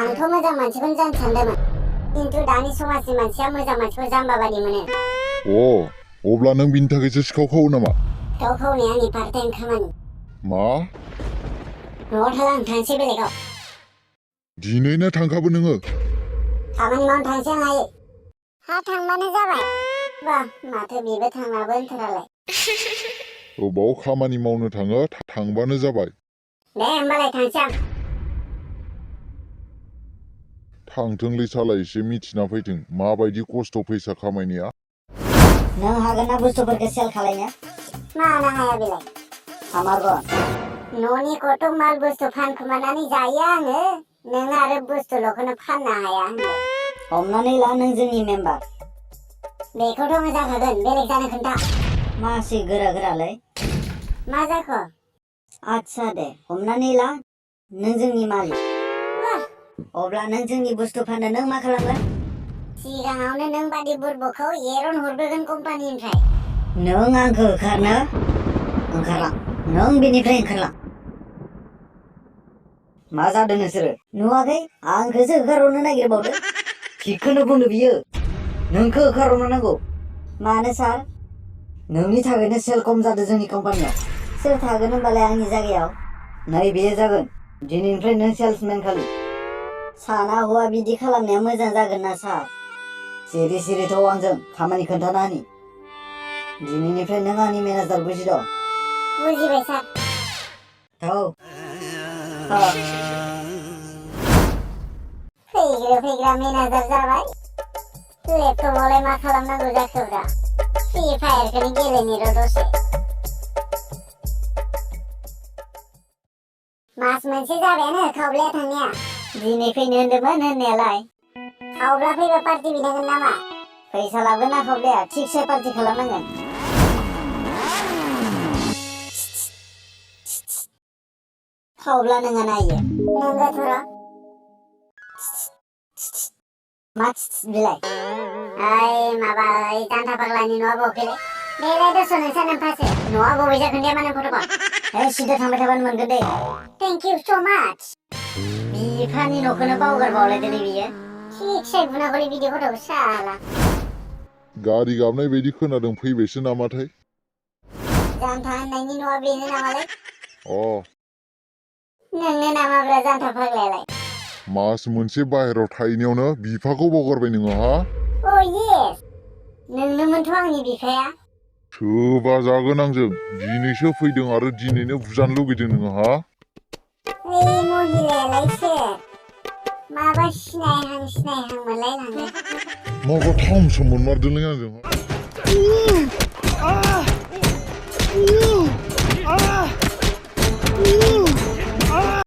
आंथ' मोजां मानसिखौनो जानो सानदोंमोन खिन्थु दानि समाजनि मानसिया मोजां मानसिखौ जाम्बा बादि मोनो। अब्ला नों बिनि थाखायसो सिखाव खावो नामा? सिखाव खावनाया आंनि पार्ट टाइम खामानि। मा? न'आव थाला आं थांसै बेलेगाव। दिनैनो थांखाबो नोङो? खामानि मावनो थांसै आं हायो। हा थांबानो जाबाय। बा माथो बेबो थांनाबो होनथारालाय। अबाव खामानि मावनो थाङो थांबानो जाबाय। दे होमबालाय थांसै आं। थांथोंलै साला एसे मिथिना फैथों माबायदि खस्थ' फैसा खामायनाया। नों हागोन ना बुस्थुफोरखौ सेल खालायनो? मानो हाया बेलाय? हामारगोन। न'नि कत' माल बुस्थु फानखुमानानै जायो आङो। नों आरो बुस्थुल'खौनो फाननो हाया होनदों। हमनानै ला नों जोंनि मेम्बार। बेखौथ' मोजां हागोन बेलेग जानो खोन्था। मासे गोरा गोरालै। मा जाखो? आच्छा दे हमनानै ला नों जोंनि मालिक। अब्ला नों जोंनि बुस्थु फाननो नों मा खालामगोन? सिगाङावनो नों बादि बुरबकखौ एरन हरग्रोगोन कम्पानिनिफ्राय। नों आंखौ होखारनो ओंखारलां। नों बेनिफ्राय ओंखारलां। मा जादों नोंसोरो? नुवाखै आंखौसो होखारहरनो नागिरबावदो। थिगखौनो बुंदो बियो। नोंखौ होखारहरनो नांगौ। मानो सार? नोंनि थाखायनो सेल खम जादों जोंनि कम्पानियाव। सोर थागोन होनबालाय आंनि जायगायाव? नै बेयो जागोन। दिनैनिफ्राय नों सेल्समेन खालि। साना हौवा बिदि खालामनाया मोजां जागोन ना सार? सिरि सिरि थौ आंजों खामानि खोन्थाना होनि। दिनैनिफ्राय नों आंनि मेनेजार बुजिदों? बुजिबाय सार। थौ। फैग्रा मेनेजार जाबाय। लेपटपावलाय मा खालामनांगौ जाखोब्रा? फ्रि फायारखौनो गेलेनो र' दसे। मास मोनसे जाबायानो खावब्लाया थांनाया। दिनै फैनो होन्दोंमोन होननायालाय। खावब्ला फैबा पार्टि बिनांगोन नामा? फैसा लागोन ना खावब्लाया थिगसे पार्टि खालामनांगोन। खावब्ला नोङा नायो। नोंगोथ' र'। मा बिलाय? माबा जान्था फाग्लानि न'आ बावखैलै। बेलाय दस' नोंसा नोमफासो। न'आ बबे जागोन दे माने फट'कप। सिदा थांबाय थाबानो मोनगोन दे। थेंक इउ स' माच। बिफानि न'खौनो बावगारबावलायदोलै बियो। थिगसे बुनांगौलै बिदि गथ'खौ साला। गारि गाबनाय बायदि खोनादों फैबायसो नामाथाय? जान्था होननायनि न'आ बेनो नामालाय? नोंनो नामाब्रा जान्था फाग्लायालाय? मास मोनसे बाहेरायाव थाहैनायावनो बिफाखौ बावगारबाय नोङो हा? येस। नोंनोमोनथ' आंनि बिफाया। सोबा जागोन आंजों। दिनैसो फैदों आरो दिनैनो बुजानो लुगैदों नोङो हा? महिलायालाय सोर? माबा सिनायहां मोनलाय लाङो। माबा थाम सम मोनमारदोंलै आंजों।